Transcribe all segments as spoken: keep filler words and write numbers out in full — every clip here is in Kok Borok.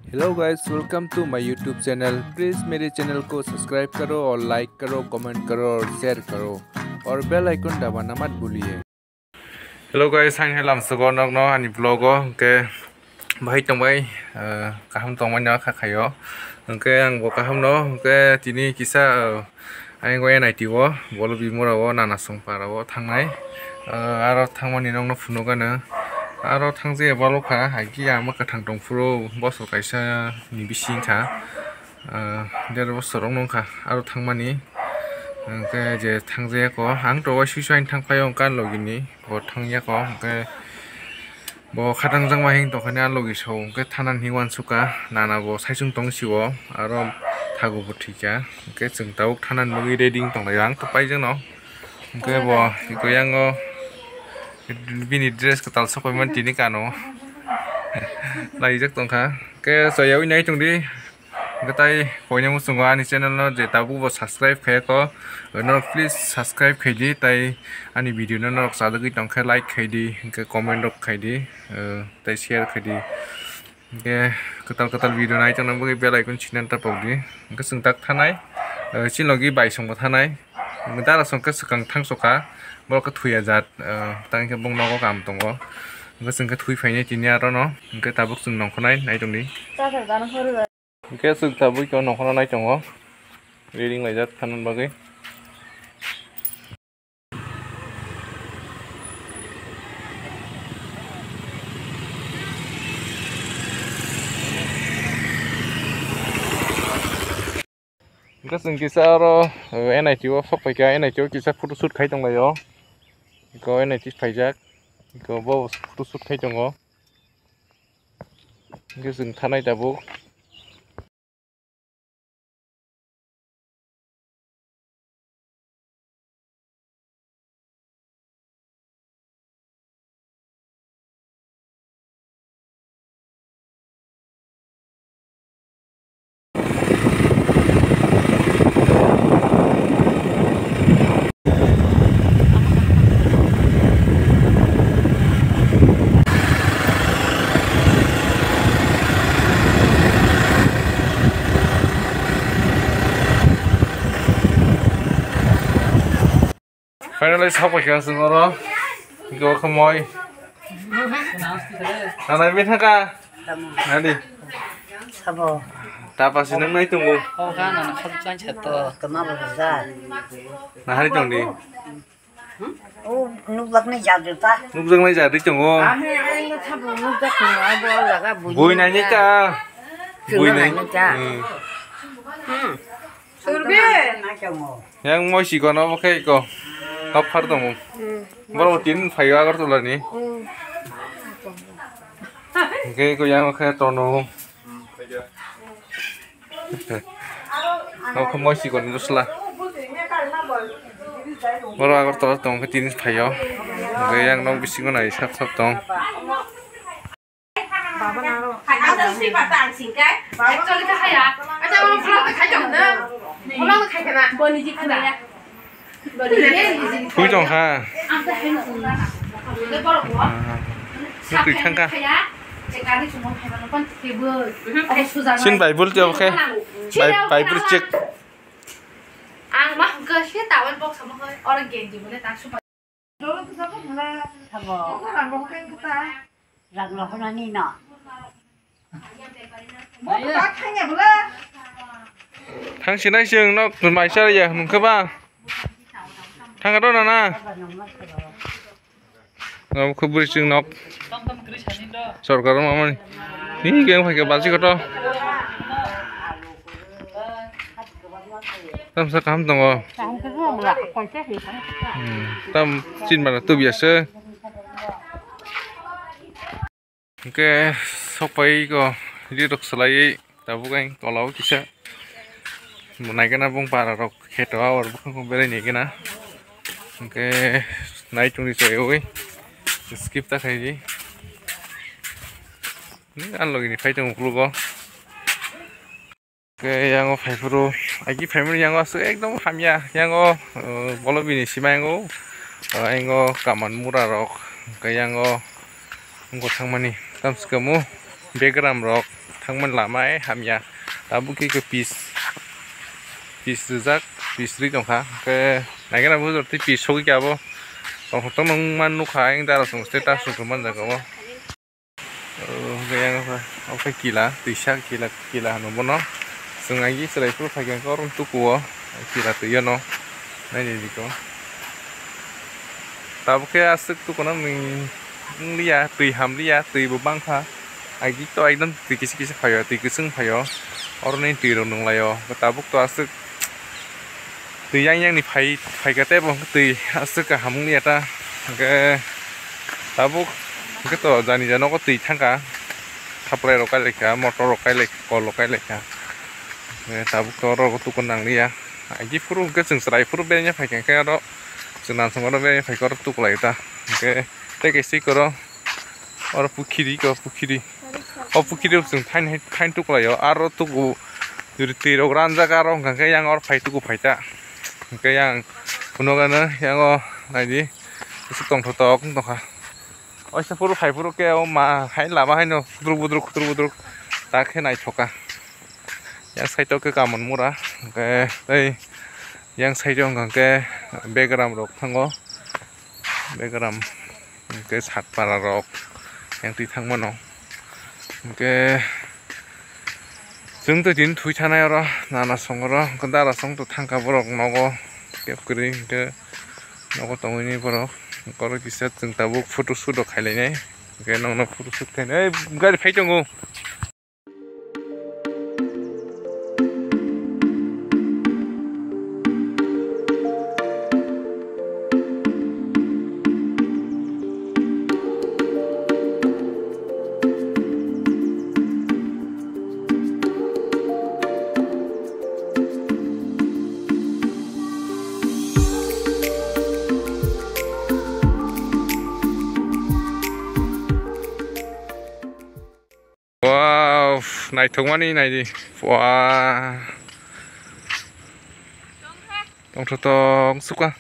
Hello guys, welcome to my YouTube channel. Please मेरे channel को subscribe करो और like करो, comment करो और share करो और bell icon दबाना मत भूलिए। Hello guys, ang hai lamsogo nokno ani vlog o, hwnkhe bahai tongbai, eh, kaham tongmani no kha khaio, hwnkhe ang bo kaham no, hwnkhe tini kisa, eh, ayang o N I T o, bolo bimura o, nana songpara o thangnai, eh, aro thangmani nokno phunukgano, aro thangjakya balo kha, hai khe ama kwthang tongphuru bosor kaisa ni bising kha. Ah, der bosor wng nung kha aro thangmani, hwnkhe je thangjakya ko ang to uaisuksa thang phai o, hwnkhe ani logi ni bo thangya ko, hwnkhe bo khatang jakma hing tongkha ni ani logi so, hwnkhe thana ni uansukha nana bo saichung tong si o, aro thago bo thwikha, hwnkhe chwng tabuk thana ni bagwi ready wng tong lai o, ang to paijak no, hwnkhe bo eko yang o bini dress kwtal sok paimani tini kano laijak tongkha, hwnkhe chaywi nai tong di. Hwnkhe tai koinai muchungo ani channel no je tabuk bo subscribe khaiyako, norok please subscribe khaidi, tai ani video no norok chajagwi tongkhe like khaidi, hwnkhe comment rok khaidi, eh, tai share khaidi. Hwnkhe kwtal kwtal video nai tongna bagwi bell icon sinan tapokdi. Hwnkhe chwng tak thanai, eh, chini logi bai songbo thanai. Hwnkhe dara songkhe swkang thangsoka, borok khe thuya jat, eh, tang khe bong nogo kam tongo. Hwnkhe chwng khe thui phainai tini aro no, hwnkhe tabuk chwng nongkhornai nai tongdi. Hwnkhe chwng tabuk khe nongkhorna nai tongo, ready wng laijak thanani bagwi. Hwnkhe chwng kisa aro, eh, N I T o sok paikha, N I T o kisa photo shoot khai tonglaio. Eko N I T phaijak, eko bo photo shoot khai tongo. Hwnkhe chwng thanai tabuk. Finally, sok paikha chwng oro. Hwnkhe o khe moi. Nanai bini thangkha. Nadi. Sabo. Tapa si nang nai tongo. O kha nana khol chan chat to. Kama bo ja. Nahari tong di. O nukjak nai ja de ta. Nukjak nai ja de tongo. Ani ai no sabo nukjak tongo, abo laga bui. Bui nai ni ta. Bui nai ni ta. Hmm. Hmm. Surbe. Yang moi si kono bo khe ko. Top phar tongo. Hmm. Boro tin phaio Agartala ni. Hmm. Hwnkhe ko yang khe tono. Nok khe moi si kono dusla. Boro Agartala tong khe tin phaio. Hwnkhe yang nok bisingo nai sap sap tong. Twi tong kha. Twi thang kha. Sin Bible twi obo khe. Bai-, Bible check. Ang ma hwnkhe se towel box amo hoi oro genji bole ta super. Rang rok hwnani no. Thang sinai chwng nok mai cha ya hwnkhe ba. Thang do nana. Nok khubui chwng nok. Sorkar mamani. Ni keng phai khe balsi koto. Tamsa kaham tongo. Hmm, tam chin mana tubiya se. Hwnkhe sokpai ko ri rok swlaiwi tabuk ang tola o kisa bo naikhe na bung para rok kheto a or bukhang khe berai naikhe na. Hwnkhe nai tongdi chaywi skip ta khaidi. Ani logi ni phai tongo uklogo. Hwnkhe yang o phaiphuru, aiki phaimani yang o aswk ekdom hamya, yang o, uh, bolo bini sima yang o, uh, yang o kaman mura rok, hwnkhe yang o wngkha thangmani tamswk kamo begram rok, Thangmani lama ai hamya. Tabuk khe khe pis, pis rijak, pis ri tongkha. Hwnkhe naikhe na bujor tei pis sogwi khe abo. Tongthok tongma nukha, ayang dara chwng status rok manjak abo. Oh, hwnkhe yang kha, omo khe kila, twisa kila, kila hwnwi bono. Chwng aigwi chwrai phuru phaikha khe oro tukuo kila twi o no. Naidi diko. Tabuk khe aswk tukuna nung liya, twi ham liya, twi bo bangkha. Aigwi to ekdom twi kisa kisa phaio, twi kwchwng phaio. Oro ni twi rok nung laio. Tabuk to aswk twi yang yang ni phai, phaikha tei bo twi aswk kaham wng liya ta. Hwnkhe tabuk hwnkhe to jani jani nogo twi thangkha. Khaplai rok kai laikha, motor rok kai laikha, kol rok kai laikha. Hwnkhe tabuk to oro tukuna nang liya. Aigwi phuru hwnkhe chwng chwrai phuru beraina phaikha hwnkhe oro chwng nansong oro beraina phaikha oro tukulai ta. Hwnkhe tei kaisa oro, oro pukhiri ko pukhiri. O pukhiri o chwng thain hai, thain tukulai o. Aro tuku juri twi rok ranjak aro hwnkha khe yang oro phai tuku phai ta. Hwnkhe yang phunukgano yang o naidi aswk tongthok tok wng tongkha. Waisa phuru phai phuru khe o ma hai lama haino khutruk butruk khutruk butruk ta khe naithok kha. Yang side o khe Kamonmura, hwnkhe tei yang side o hwnkha khe Begram rok thango, Begram hwnkhe Satpara rok yang twi thang mano. Hwnkhe chwng twi tini thwi thanai oro nana song oro, hwnkhe dara song to thangkha borok nogo kep kwrwi, hwnkhe nogo tongwini borok oro kisa chwng tabuk photo shoot rok khailainai, hwnkhe nokno photo shoot khainai. Ei, gari phai tongo. Wow, naithokmani naidi. Wow. Tongthok tong sukha.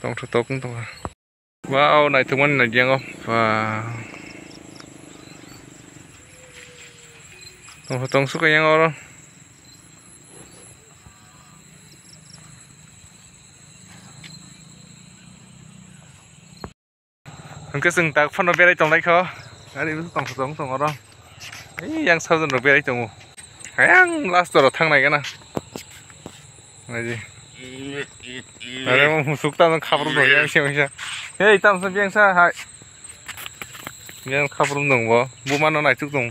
Tongthok tong tongkha. Wow, naithokmani naidi yango. Wow. Tongthok tong sukha yango oro. Hwnkhe chwng tak phano berai tonglaikha. Gari bwswk tongthok tong tongo oro. Ei yang sajon rok berai tongo. Ayang last oro thangnai gana. Naidi. Are mo musuk ta khabro no yang se misa. Ei tam sa biang sa hai. Biang khabro nung bo. Buma no naituk tong.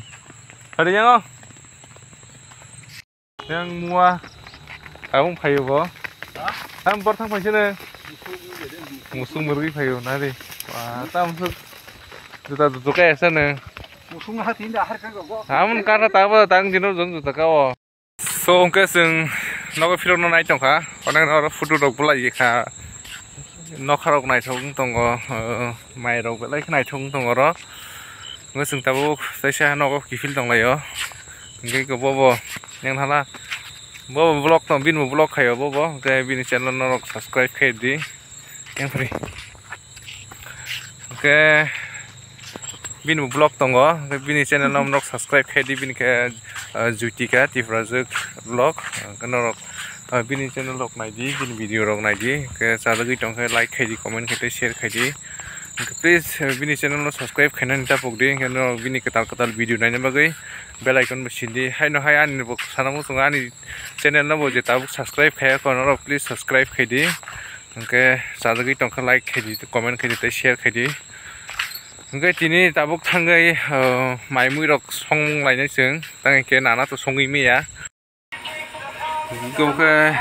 Are yang o. Yang mua. Tabung phayo bo. Tam bor thang phaisene. Musuk murgi phayo nari. Wah, tam musuk. Juta juta kaya sana. Musuk ha tinda har kan go. Amun karna tabo tang dino jong juta kao. So, hwnkhe chwng nogo phirokno nai tongkha, onek oro photo rok bwlai kha, nokha rok naithok wng tongo, mai rok belai khe naithok wng tongo oro. Hwnkhe chwng tabuk teisa nogo kiphil tonglaio, hwnkhe bobo yang hala bobo vlog tong, bini bo vlog khaio bobo, hwnkhe bini channel norok subscribe khe di. Yang free. Hwnkhe bini bo vlog tongo, hwnkhe bini channel no norok subscribe khe di, bini khe, ah, Jutika Tiprajwk vlog, hwnkhe norok, ah, bini channel rok nai di, bini video rok nai di, hwnkhe chajagwi tong khe like khai di, comment khai di, share khai di. Hwnkhe please, ah, bini channel no subscribe khainani ta pok di, hwnkhe norok bini kwtal kwtal video naina bagwi bell icon bo sindi. Haino hai ani bo sana muchungo ani channel no bo je tabuk subscribe khaiya kho, norok please subscribe khai di. Hwnkhe chajagwi tongkha like khaidi, comment khaidi tei share khaidi. Hwnkhe tini tabuk thangwi, o, mai mui rok song lainai chwng, tang hwnkhe nana to songwi maya. Hwnkhe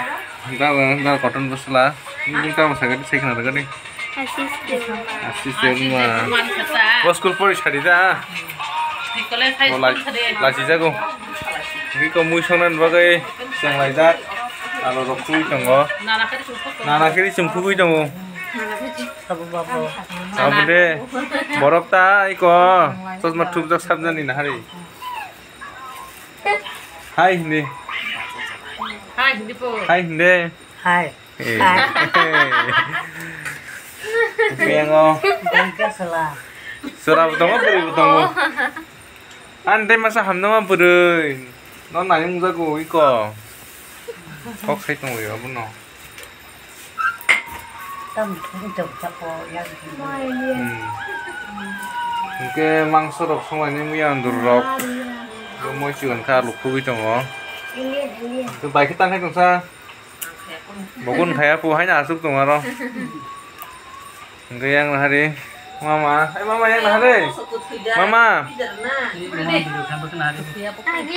dara, dara koton bwsla, nini tamo sakhe tei sai khna rwgani. Assistant. Assistant ma. Bo school pori sadi da. Bo lai, lachijago. Hwnkhe mui songnani bagwi chwng laijak. Alo rok twi tongo. Nana kiri chumkhugwi tongo. Abo de borok ta iko chosma thupjak sabjani nahari. Hai hindi. Hai hindi po. Hai hindi. Hai. Eh. Hai. Biango. Bangka sala. Chwra bo tongo, bwrwi bo tongo. Ani tei masa hamno ma bwrwi. No nai wngjago iko. Kok sai tongo abono. Tam thung tong chapo ya. Hmm. Hwnkhe mangso rok songlainai muya andor rok. Bo moi chikon kha alu khugwi tongo. Hwnkhe bai khe tang khai tongsa. Bo kun khaya pu haino aswk tong aro. Hwnkhe yang nahari. Mama, ai mama yang nahari. Mama.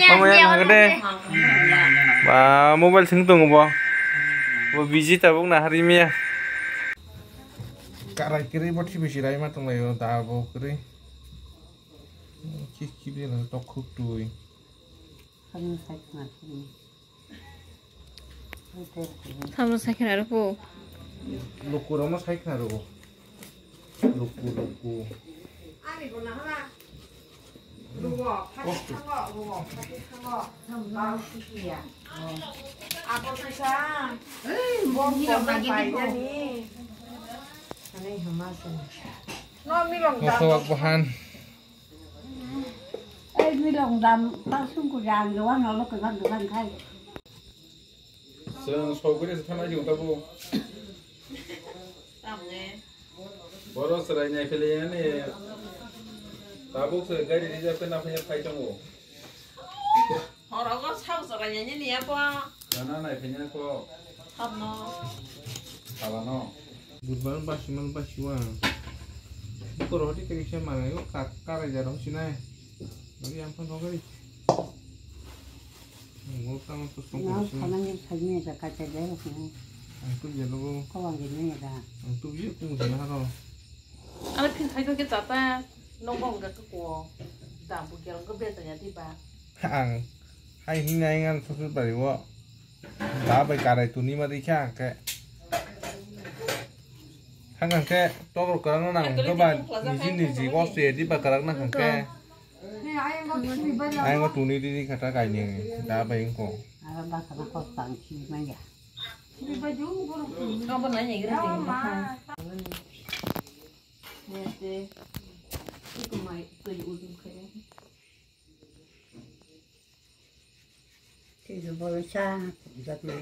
Mama yang nahari de. Ba mobile sing tongo bo. Bo busy tabuk nahari miya. Karai kiri bo thibi sirai ma tonglaio da bo kiri. Kik kiri na tok khuk tui. Tamo sai khna rw po. Luku rok no sai khna rw. Luku, luku. Ani bo na hala. Lugo, phati thango, lugo, phati thango. Bang siki ya. Abo sisa. Ei, bong bong pai jani. Ani hama sen. No milong da. Kosok bahan. Ei milong dam ta sungku jang jawano lo kwbang kwbang khai. Chwng sogwi se thanai jung tabuk. Tamne. Boro chwrai nai philai ani. Tabuk se gari reserve khe na phai phai tongo. Horogo sabo chwrai nai ni ya po. Nana nai phai nai po. Hamno. Halano. Budbar basi man basi wa. Bukor hoti kiri se manai o ka-, karai jaro sinai. Bari yang phan hogari. Ngo tamo to song ko sing. Khamani khamani da ka cha jai ko. Ang tu je logo. Ko wang je ne da. Ang tu je ko je haro. Ala phin thai ko ke chata nong bong ga ko. Da bu gel ko be ta ya di ba. Ang. Hai hinai ngan susur bari wo. Da bai karai tuni ma rikha ang khe. Hang ang khe tokro kwrwngno nang hwnkhe ba niji niji boss se di ba kwrwngna hwnkhe. Ayang tuni di kha ta kaini da bai wngkho. Tei bo cha, jak le.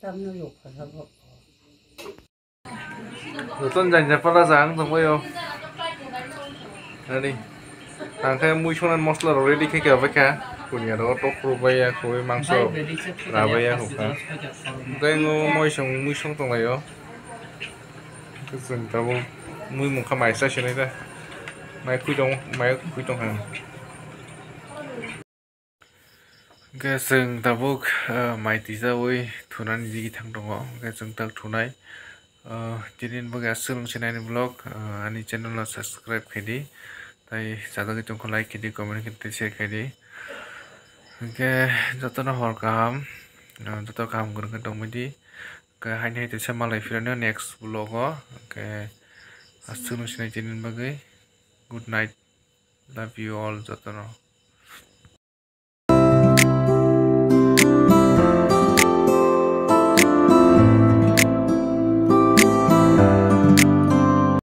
Tamno yok pha bo. Joton janja pala jang tongbaio. Ani. Tangkhe mui songna mosla rok ready khe khe abaikha. Kunya rok tok rok baiya, khoboi mangso rok rabaiya hokha. Tei ngo moi song, mui song tonglaio. Chwng tabuk mui mungkha mai sa sinai da. Mai khui tong, mai khui tong kha. Hwnkhe chwng tabuk, ah, mai twijaui thunani digi thang tongo. Hwnkhe chwng tak thunai. Ah, tini ni bagwi aswk nung sinai ni vlog, ah, ani channel no subscribe khaidi. Tai chajagwi tongkha like khaidi, comment khaidi, share khaidi. Hwnkhe jotono hor kaham, ah, joto kaham kwrwng khe tongbaidi. Hwnkhe haini hai teisa malai phirano next vlog o. Hwnkhe aswk nung sinai tini ni bagwi. Good night. Love you all jotono.